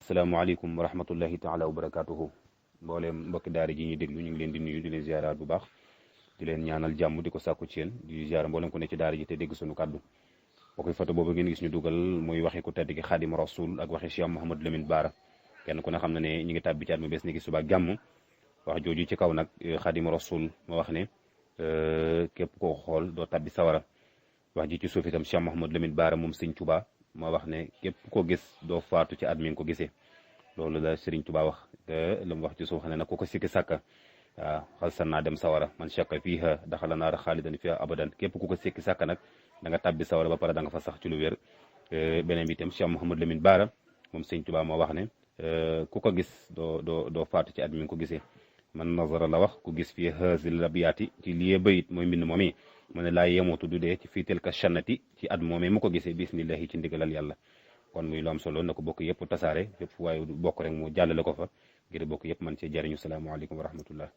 asalaamaaleykum wa rahmatullahi taala wa barakaatuhu mbooleem mbokki daara ji ñuy déglu ñu ngi leen di nuyu di leen ziaraat bu baax di leen ñaanal jàmm di ko sàkku ci yéen di ziara mboolem ku ne ci daara ji te dégg suñu kàddu bokk photo boobu ngeen gis ñu dugal muy waxi ku tedd gi Xaadim Rasul ak waxi Cheikh Mouhamadou Lamine Bara kenn ku ne xam na ne ñu ngi tàbbi ci at mu bees ni ki suba ak jàmm wax jooju ci kaw nag Xaadim Rasul ma wax ne képp koo xool doo tàbbi sawara wax ji ci suuf itam Cheikh Mouhamadou Lamine Bara moom Sëñ Tuubaa ma wax ne képp ko gis doo faatu ci at mi nga ko gisee loolu la Serigne Touba wax te lu mu wax ci suuf ne nag ku ko sikki sàkka waaw xalsan naa dem sawara man shakka fiiha daxala naara xaalidan fiiha abadan képp ku ko sikki sàkka nag da nga tàbbi sawara ba pare da nga fa sax ci lu wér beneen bi itam Cheikh Mouhamadou Lamine Bara moom Serigne Touba moo wax ne ku ko gis doo faatu ci at mi nga ko gisee man nazara la wax ku gis fii haazil rabiyaati ci lii bayit mooy mbind moom yi mu ne laa yemutu du dee ci fii telka shannati ci at moomee mu ko gisee bismillahi ci ndigalal yàlla kon muy lu am solo na ko bokk yëpp tasaare fépp waaye bokk rek mu jàllale ko fa ngir bokk yëpp man cee jariñu salaamaaleykum wa rahmatullah